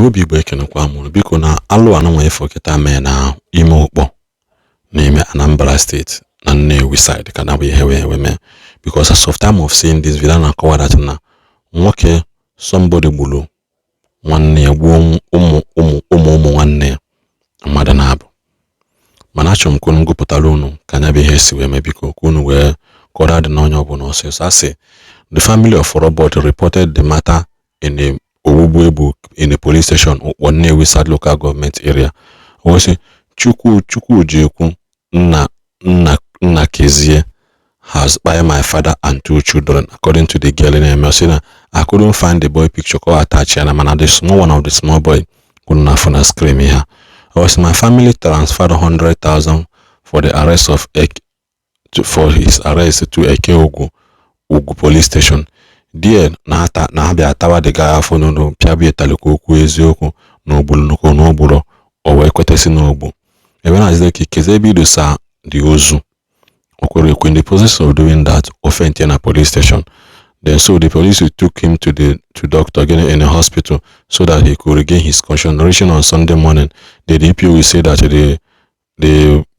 Igbo bụ Igbo, ekenekwa m unu. Biko, na alụ anụnwa ifo kịta mee na ime Ụkpọ n'ime Anambra Steeti na Nnewi side ka na bụ ihe wee wee mee, because as of time of seeing this video, na-akọwa that na nwoke somebody gburu nwanne ya, gbuo ụmụ ụmụ ụmụ ụmụ nwanne ya mmadụ na-abụ. Mana achọrọ m ka unu gụpụtara unu ka anya bụ ihe si wee mee, biko, ka unu wee kọrọ adị na onye ọbụla ọsịsọ. Asị the family of Robert reported the matter in a ogbugbu egbu in a police station, Ukpo, Nnewi South Local Government Area. O sị Chukwu Chukwujekwu nna nna nna Kezie has kpai my father and two children, according to the girl na-eme. Sị na I couldn't find the boy picture ka ọ attach ya na, mana the small one of the small boy kwuru na afọ na screen ya. O sị my family transferred 100,000 for the arrest of Ek to, for his arrest to Eke Ugwu Ugwu police station there. Na ata na ha bịa atawa the guy afọ n'ụlọ, pịabịa ịtalị ka okwu eziokwu na ogburu nnukwu na ogburu. O wee kwetasi n'ogbu ebe na-azị ka ikezi ebe idosa dị ozu. O kwere ekwe. In the process of doing that, o faint na police station. Then so the police took him to the to doctor again in a hospital so that he could regain his conscience. Reaching on Sunday morning, the DPO will say that the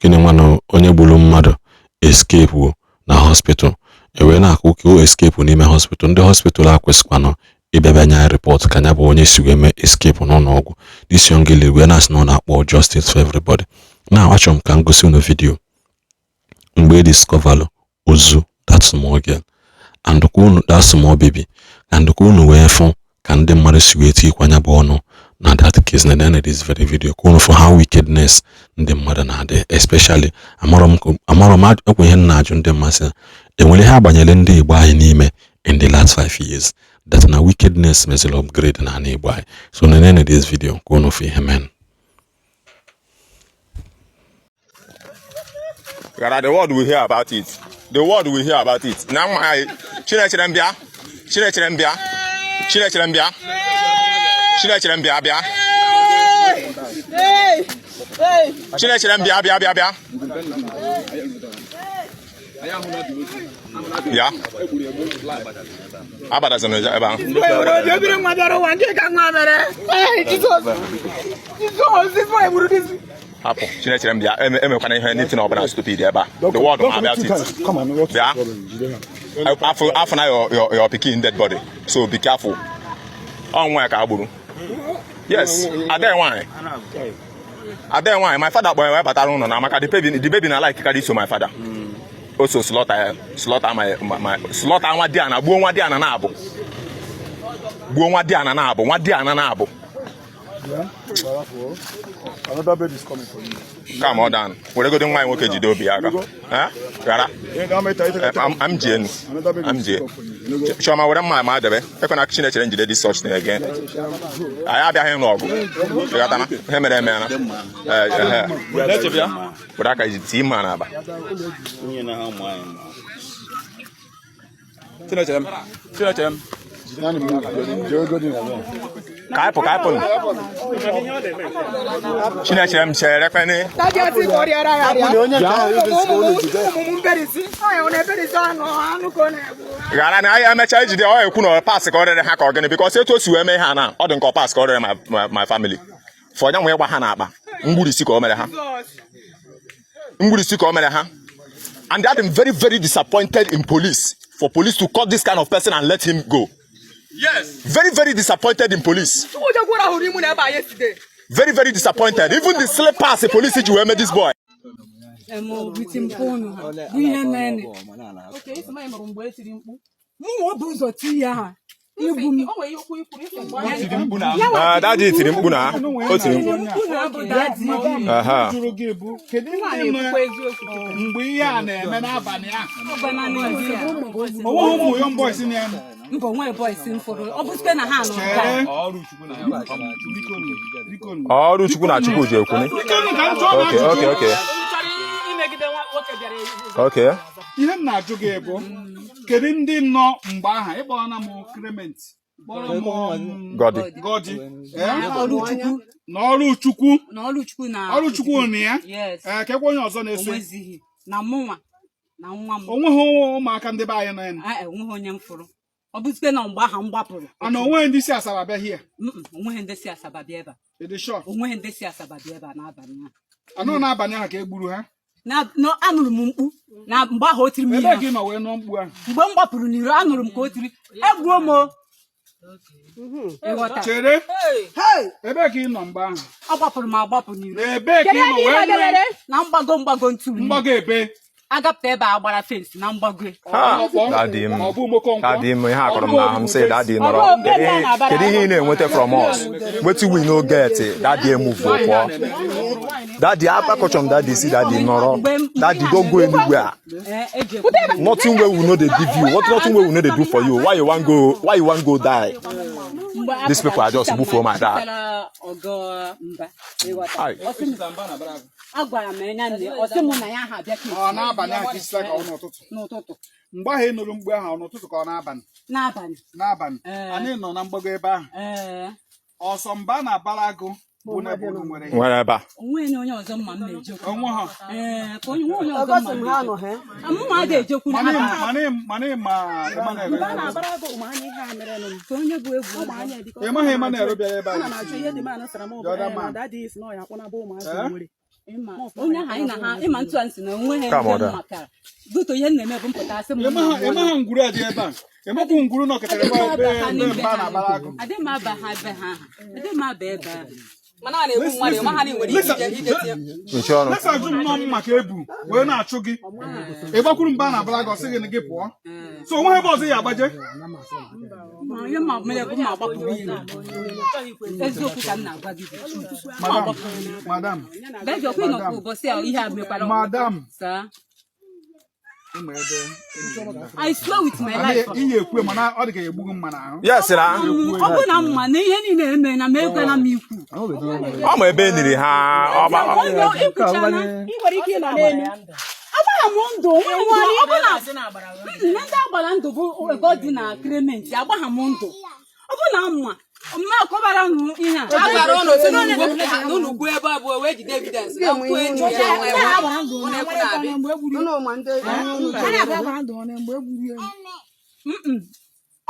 gịnị nwanụ onye gburu mmadụ escape na hospital. E wee na-akụ ka o escape n'ime hospital. Ndị hospital a kwesịkwanụ ịbịa bịa nye report ka ya bụ onye si wee mee escape n'ụlọ ọgwụ. This young girl wee na-asị na ọ na-akpọ justice for everybody. Now, achọrọ m ka m gosi unu video mgbe e discoverlụ ozu that small girl and ka unu, that small baby, and ka unu wee fụ ka ndị mmadụ si wee tikwa anya bụ ọnụ na that case. Na then this very video ka unu fụ how wickedness ndị mmadụ na-adị. Especially amarọ m ekwe ihe m na-ajụ ndị mmasị enwere ihe agbanyere ndị Igbo anyị n'ime in the last 5 years that na wickedness meziri upgrade na ala Igbo anyị. So na this video ka unu fụ ihe men. Gara, the world will hear about it. The world will hear about it. Na nwa anyị Chinechere m bịa. Chinechere m bịa. Chinechere m bịa. Chinechere m bịa bịa. Chinechere m bịa bịa bịa bịa. Ya. Agbadazina ebe ahụ. Obere nwa bịara ụwa nke ka nwa mere. Jizọs. Jizọs, this boy gburu this. Hapụ Chinechere m bịa, emekwana ihe anything ọbụla stupid ebe a. The world ma about it. Bịa. Afọ afọ na your pikin dead body. So be careful. Ọ nwa ya ka a gburu. Yes, ada nwaanyị. Ada nwaanyị, my father kpọrọ ya wee batara ụlọ na maka the baby na like karị iso my father. O so slaughter slaughter my slaughter nwa di ana, gbuo nwa di ana na-abụ. Gbuo nwa di ana na-abụ, nwa di ana na-abụ. Another baby is coming for you. Calm all down. Were godo nwa nwoke jide obi ya aka. Ghara. Am ji enu. Am ji. Chioma, were mma ma debe. Ekwena Chinechere njide this such thing again. Anyị abịaghị n'ọgụ. Ịghọtana? Ihe mere eme na. Were aka ji tii mma n'akpa. Chinechere m. Chinechere m. Ka anyị pụ, ka anyị pụ. Chinechere m chere kwene. Ghara na anyị emechaa ejide ọ ekwu na ọ parts ka ọ rere ha ka ọ gịnị, because etu o si wee mee ha na ọ dị nke ọ parts ka ọ rere my family for onye nwe ịgba ha n'akpa mgburisi ka o mere ha, mgburisi ka o mere ha. And that I'm very, very disappointed in police, for police to cut this kind of person and let him go. Yes, very, very disappointed in police, very, very disappointed. Even the slippers the police ji wee mee this boy. Bụ ihe mere mụ bụ ụzọ ti ya ha igbu m. Ah, daddy tiri mkpu na o tiri mkpu. Jụrụ gị bụ kedu ndị nọ mgbe ihe a na-eme n'abalị ahụ? O nweghị ụmụ young boys na ya? Mba, onwe boys m fụrụ, ọ bụ site na ha nọ. Ọrụ Chukwu na Chukwu ji ekwu. Okay. Okay. Ihe m na-ajụ gị bụ kedu ndị nọ mgbe ahụ? Ịkpọrọ m Clement, Gọdị. Gọdị na ọrụ Chukwu na ọrụ Chukwu na ọrụ Chukwu na ya. Yes. Ee, kekwa onye ọzọ na-eso? Na mụnwa na nwa m. Onweghị ụmụaka ndị be anyị nọ ya? Enweghị onye m fụrụ. Ọ bụzikwe na mgbe ahụ m gbapụrụ. Ana onweghị ndị si Asaba bịa here? Onweghị ndị si Asaba bịa ebe a. Ịdị sure? Onweghị ndị si Asaba bịa ebe a n'abalị ahụ. Anọ n'abalị ahụ ka e gburu ha? Anụrụ m mkpu na mgbe ahụ o tiri m Ebe ihe ka ahụ. ị nọ wee nụọ mkpu ahụ? Mgbe m gbapụrụ n'iro, anụrụ m ka o tiri, "Egbuo m o." Ịghọta? Chere, ebe ka ị nọ mgbe ahụ? Ọ gbapụrụ m agbapụ n'iro. Ebe ka ị nọ wee nụ? Na mgbago, mgbago ntuli. Mgbago ebe? Agapụta ebe a gbara fence na mgbago. Ọkpọ? Daddy m. Ọ bụ Mokonkwọ? Daddy m, ihe akọrọ m n'ahụ m sị, "Daddy, nọrọ. Kedu ihe ị na-enweta from us? Wetin we no get?" Daddy, move pụọ. Daddy, akọchọ m daddy si, "Daddy, nọrọ. Daddy, go go anywhere." Ee, eji ekwu. Nothing wey we no dey give you, what, nothing wey we no dey do for you. Why you wan go? Why you wan go die? Mgbe a These people are just pụtara, move my dad. chịtara ọgọ mba, ịghọta? Ai. Ọ sị m, agwara m ya nne, ọ sị m na ya ha abịa ka Ọ n'abalị ahụ ka isi ka ọ n'ụtụtụ? N'ụtụtụ. Mgbe ahụ ị nụrụ mkpu ahụ, ọ n'ụtụtụ ka ọ n'abalị? N'abalị. N'abalị? Ee. Anyị nọ na mgbago ebe ahụ. Ee. Ọsọ mba na-abara agụ bụ n'ebe unu nwere ihe? Nwere ebe a. Onweghị onye ọzọ mma m na-ejekwu. Onwe ha? Ee, ka onye nwe onye ọzọ mma m na-ejekwu. Mụ adịghị ejekwu mana n'abalị. Mana ị ma Emmanuel? Ka onye bụ egwu. Ị maghị Emmanuel bịara ebe a? The other man. Eh? Ịma onye ahụ anyị na ha, ịma ntụ a nsị na onweghị Come ndị on, m makara duto. Ihe m na-eme bụ mpụta asị m Ị maghị ngwuru a dị ebe a? Ị makwa ngwuru nọkịtara ebe ebe ebe mba na-abara agụ? Adị m aba ha ebe ha ahụ, adị m aba ebe ahụ. Mana a na-egbu mmadụ, ma ha nwere ike ije tie. Mechie ọnụ. Lesa ajụ nnọọ m maka ebu wee na-achụ gị. Ị gbakwuru mba na-abara agụ, ọ sị gị na gị pụọ, so onweghị ebe ọzọ ya agbaje. Ma ihe ma mere bụ ma agbapụrụ iro. Eziokwu ka m na-agwa gị bụ truth. Ma Madam, agbapụrụ iro. madam. Beji ọkwa ịnọkwa ụbọchị a ihe a mekwara. Madam. Saa. Ịma ebe I swear with my life. Iyi ekwe, mana ọ dị ka egbughị mma n'ahụ. Yes na. Ọ bụ na mma na ihe niile eme na m ekwela m ikwu. Ọ ma ebe e niri ha ọgba. Onye ikwuchana agbara m ndụ, onwe ndụ. Ọ bụ na nne ndị agbara ndụ bụ Godi na Clement agbagha m ndụ. Ọ bụ na mma mma akọbara nụ ihe a. A gwara ụnụ sị na unu wepụta ha, na unu gbuo ebe abụọ wee jide evidence na nkwụ enyi ya nwe unu ekwu na-abịa.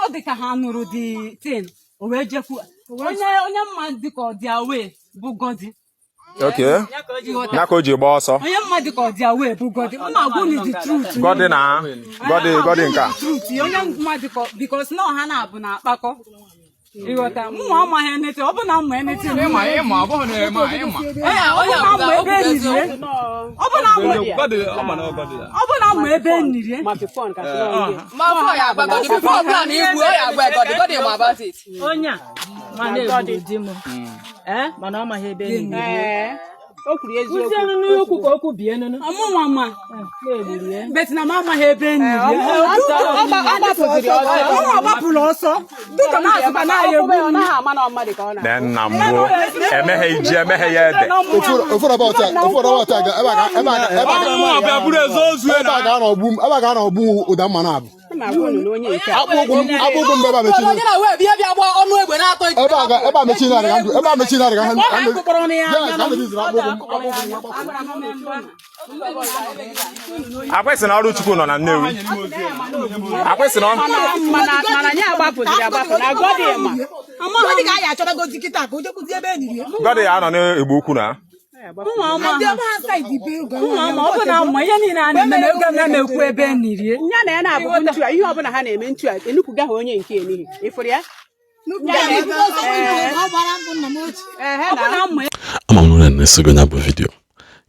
Ọ dị ka ha nụrụ dị tin, o wee jekwu onye onye mma dị ka ọ dị awee bụ Godi. Okay. Ya ka o ji gbaa ọsọ. Onye mma dị ka ọ dị awee bụ Godi. Mma agwụ unu the truth. Godi na Godi, Godi nke a. Truth, onye mma dị ka, because na ọha na-abụ na-akpakọ, ịghọta? Mụ amaghị anything. Ọ bụ na mma anything. Ịma, ịma, ọ bụghị na ịma, ịma. Ọ bụ na mma ebe eririe, ọ bụ na mma Godi, ọ ma na ọ Godi ya. Ọ bụ na mma ebe eririe. Ma afọ ya agba Godi before plan igbu ọ ya agba Godi. Godi ma about it. Onye a mana egburu di m, ee, mana ọ maghị ebe enyi ya. O kwuru eziokwu. Kwuzienụ n'okwu ka okwu bie nụnụ. Ọmụnwa ma Na-egburu ya. but na m amaghị ebe eririe. Ọ gbapụziri ọsọ. Ọnwa gbapụrụ ọsọ dụka na asụkwa na ya egbu Ọ m. naghị ama na ọ mmadụ ka ọ na Na nna m gboo emeghe ji emeghe ya ede. Ofu rọba otu a ebe a ebe a ebe a Ọnwụ ọbịa bụrụ eze ozu ya ebe na a ga-anọ gbu m, ebe a ga-anọ gbu ụda mma na-abụ. Ma agwa unu na onye nke a Akpụ ụkwụ m ebe a mechi. Onye na wee bịa bịa gbaa ọnụ egbe na-atọ. Ebe a ga ebe a mechi narị ga ndụ, ebe a mechi narị ga ha. Kpọrọ ya. Yes, ha mechiziri akpụ ụkwụ m, akpụ ụkwụ m. Akwesị na ọrụ Chukwu nọ na Nnewi. Akwesị na ọ Mana anyị agbapụziri agbapụ na Godi ma. Godi ka anyị achọtagozi kịta ka o jekwuzi ebe eniri ya. Godi ya anọ n'Egbe Ukwu na. Ndị ebe ha side be oge. Nwa ma ọ bụ na mma ihe niile a na-eme na ego m na-ekwu ebe enirie. Ya na ya na-abụ ntu a, ihe ọbụla ha na-eme ntu a enukwuga ha onye nke enihi ịfụrụ ya. Ehe na Na mma. Ama m na unu na-esego ya bụ video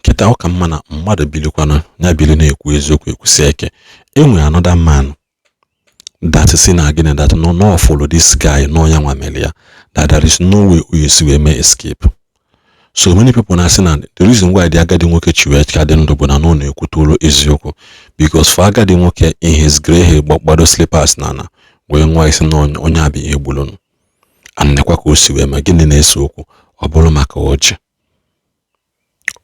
kịta. Ọ ka mma na mmadụ bilikwana ya bili na-ekwu eziokwu, ekwusi eke. Enwere another man that si na gịnị, that no follow this guy, no ya nwa mere ya, that there is no way o esi wee mee escape. So many people na-asị na the reason why the agadi nwoke chi wee ka dị ndụ bụ na ọ na-ekwutolu eziokwu, because for agadi nwoke in his grey hair gbado slippers na ana wee nwa isi na onye abịa ihe gbulunu and nekwa ka o si wee mee. Gịnị na-ese okwu? Ọ bụrụ maka ọjị,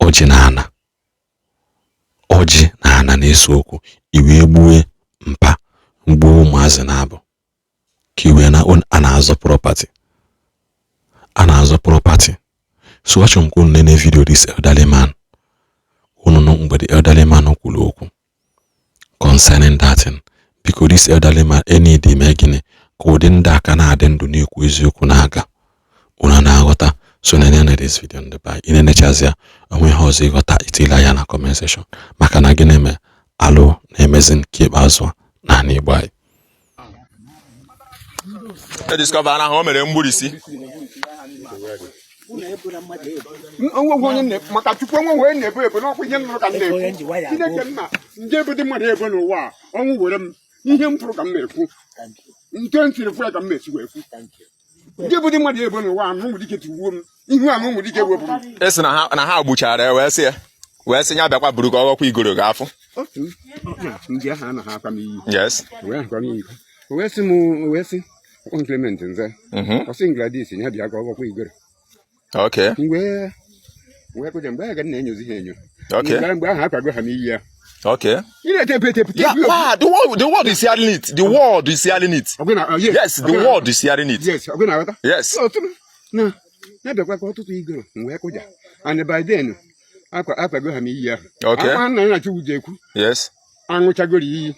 ọjị na ana, ọjị na ana na-ese okwu, iwee gbue mpa, gbuo ụmụazị na-abụ ka iwee na a na-azọ property, a na-azọ property. So achọrọ m ka unu nene video this elderly man, unu nụ mgbe the elderly man kwuru okwu concerning that thing. Biko, this elderly man enid mee gịnị? Ka ụdị ndị aka na-adị ndụ na-ekwu eziokwu na-aga unu na-aghọta. So na this video, ndị be anyị, ị na-enechazi ya, onwe ihe ọzọ ịghọta, itila ya na comment section, maka na gịnị mee alụ na-emezi nke ikpeazụ a n'ala Igbo anyị. E discover na ahụ o mere mgburisi. Onwe onye maka Chukwu, onwe onye na-ebo ebo n'ọkwa ihe nụrụ ka m na-ekwu. Chineke nna, nje ebo dị mmadụ ebo n'ụwa a, ọnwụ were m. Ihe m fụrụ ka m na-ekwu, nke m siri fụ ya ka m na-esi wee kwu. Nje ebo dị mmadụ ebo n'ụwa a, mụ nwere ike tigbuo m ihu a, mụ nwere ike wepụ m. Esi na ha gbuchara ya, wee sị ya, wee sị ya bịakwa buru ka ọ ghọkwa igoro gị afọ. Otu m ndị ahụ anaghị akwa m iyi. Wee akwa m iyi, o wee sị m, o wee sị ọkwa Clement nze, ọ sị Gladys ya bịa ka ọ ghọkwa igoro. Mgbe wee kụja, mgbe ahụ ga na-enyozi ha enyo. Mgbe ahụ akwago ha m iyi ya. Ị na-etepe etepe. Yeah, wow, the world is hearing it. The world is hearing it. Yes, the world is hearing it. Yes, ọgụ na-aghọta. Yes. Otu m na ya bịakwa ka ọtụtụ igoro, m wee kụja, and by then akwago ha m iyi ahụ. Ama nna ya na Chukwu ji ekwu. Aṅụchagoro iyi.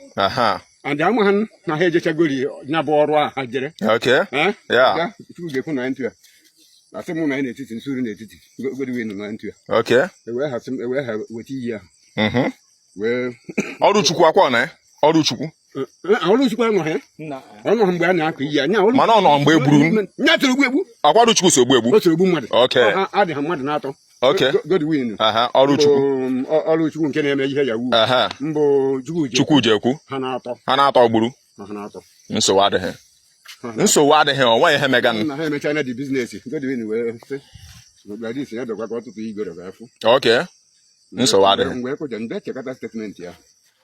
And ama ha na ha ejechagori ya bụ ọrụ a ha jere. Eh? Ya, Chukwu ga-ekwu na ntụ ya, asị m na ya n'etiti nsuru n'etiti Godwin na ntụ ya. Ewee ha sị m, ewee ha weta iyi ahụ. Wee Ọrụ Chukwu akwa na ya? Ọrụ Chukwu. Ọrụ Chukwu anọghị ya, ọ nọghị mgbe a na-akụ iyi ya nya ọrụ. Mana ọ nọ mgbe e gburu. Nya tụrụ egbu egbu. Akwa ọrụ Chukwu so egbu egbu. O soro egbu mmadụ. Adị ha mmadụ na-atọ. Godwin. Ọrụ Chukwu. Mbụ, ọrụ Chukwu nke na-eme ihe yahoo. Mbụ Chukwu ji. Chukwu ji ekwu. Ha na-atọ. Ha na-atọ gburu. Ha na-atọ. Nsogbu adịghị. Nsogbu adịghị, o nweghị ihe meganụ. Na ha emechaa dị business, Godwin wee sị Gladys ya bịakwa ka ọtụtụ igoro ga-afụ. Okay. Nsogbu adịghị. Mgbe ekụja mgbe chekata statement ya.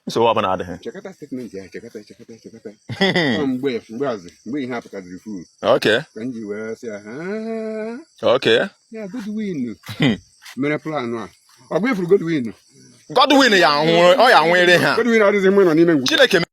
Nsogbu ọbụla adịghị. Chekata statement ya, chekata, chekata, chekata. Ọ mgbe azụ mgbe ihe apụtaziri furu ka m ji wee sị ya "Ah, ya Godwin mere plan a." Ọ bụ ifuru Godwin. Godwin ya nwụrụ, ọ ya nwere ha. Godwin adịghị mma nọ n'ime ngwu. Chineke.